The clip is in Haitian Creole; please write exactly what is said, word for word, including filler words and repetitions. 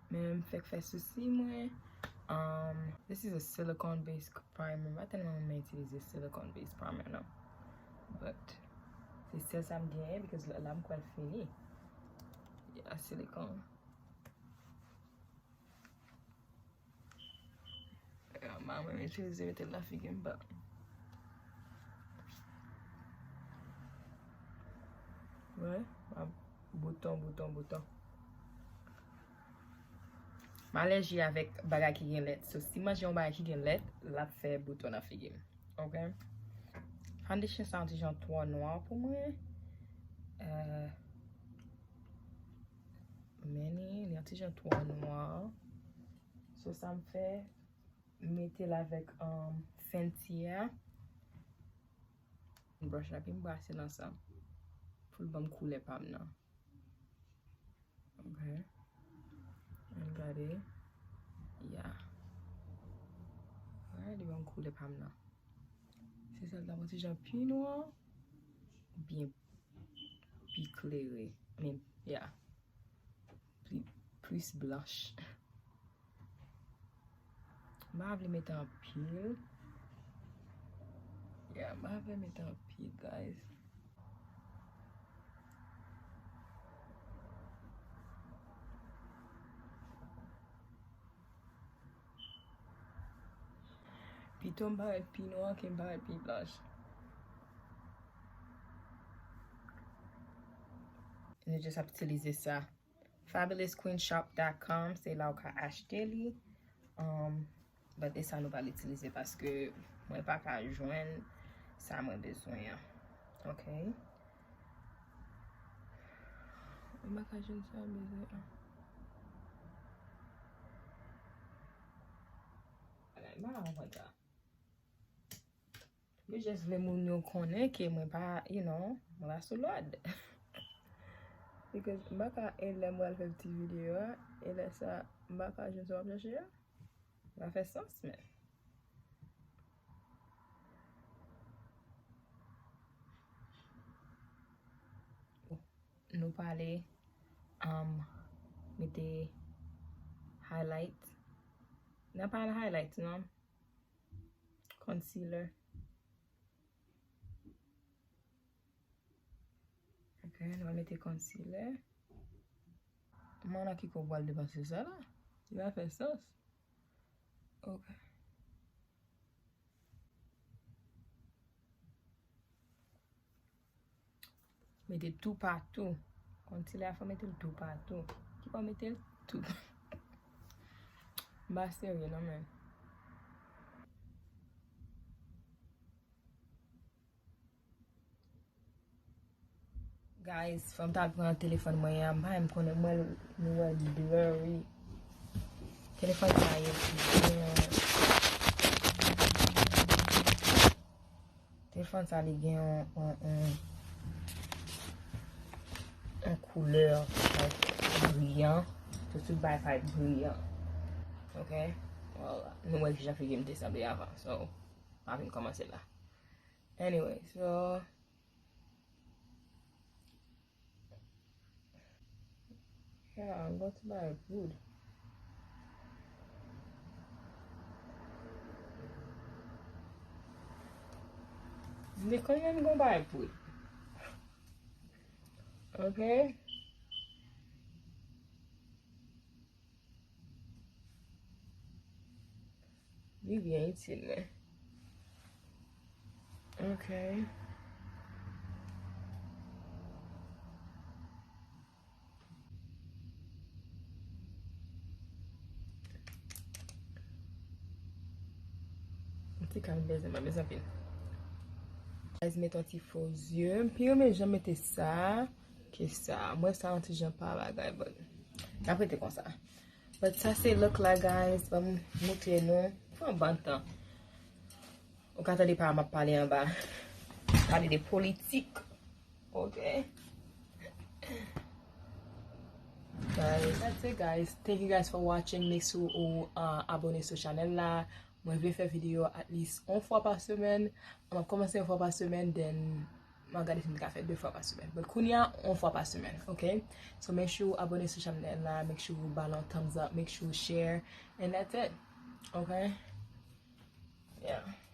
Men m fèk fè sousi mwen. Um, this is a silicone based primer. M pa tèlman renmen itilize silicone based primer, non. But, se sèl sa m genyen, because la, la m kwè l fini. Yeah, silicone. Yeah, mwen menm itilize mete l nan figi m, but. Wè, m ap bouton, bouton, bouton. M alèji avèk bagay ki gen lèt. So, si m manje yon bagay ki gen lèt, l ap fè bouton nan figi m. Ok? Foundation sa yon ti jan twò nwa pou mwen. Euh, men li, li yon ti jan twò nwa. So, sa m fè, m mete l avèk, um, Fenty a. Brush la, epi m brase l ansanm. Pou l ban m koulè pa m nan. Ok. Ann gade. Yeah. Alright, li ban m koulè pa m nan. Se sèl la, yon ti jan pi nwa, oubyen pi klere. Men, yeah. Pli, plis blanch. M pa vle mete anpil. Yeah, m pa vle mete anpil, guys. Pito m parèt pi nwa ke m parèt pi blanch. Nou just ap itilize sa. Fabulous queen shop dot com, se la ou ka achte li. Um, but e sa nou pral itilize paske mwen pa ka jwenn sa mwen bezwen an. Ok. Mwen pa ka jwenn sa mwen bezwen an. Bagay, m pa ka konprann sa. Yo just vle moun yo konnen ke mwen pa, you know, mwen pa sou lòd. Because m pa ka, e lè mwen al fè ti videyo a, e lè sa, m pa ka jwenn sa m ap chache a. Sa fè sans, men. Nou pale, um, mete highlight. Nan pa highlight, non. Concealer. Ok, nou va mete concealer. Mwen nan ki kou pral depanse sa la? Li va fè sans. Ok. Mete toupatou. Concealer a fò mete l toupatou. Ki pa mete l tou. M pa serye non, men. Guys, fò m t al pran telefòn mwen an, m pa menm konnen mwen, nou wè blurry. Telefòn sa ye, telefòn sa li gen yon, yon, yon, yon koulè, like, briyan. Tout, tout bagay pa briyan. Ok? Voilà. Nou wè kijan figi m te sanble avan. So, pa vin kòmanse la. Anyway, so, yeah, I'm going to buy food. Li konnen m gon bay pou li. Ok? Li byen itil, men. Ok. Yon ti kalm, mezanmi, mezanmi. Guys, met yon ti fo zye. M pi renmen jan mete sa ke sa. Mwen sa yon ti jan pa bagay, but n ap rete konsa. But sa se look la, guys. Ban m montre nou. Pran ban tan. Ou ka tande pa m ap pale anba. Pale de politik. Ok. Guys, that's it, guys. Thank you guys for watching. Make sure ou, uh, abone sou chanèl la. Mwen vle fè videyo at least yon fwa pa semèn. M ap kòmanse yon fwa pa semèn, then Mwen gade si m te ka fè de fwa pa semèn. But kounye a, yon fwa pa semèn, ok? So make sure ou abone sou chanèl la, make sure ou ba l yon thumbs up, make sure ou share, and that's it, ok? Yeah.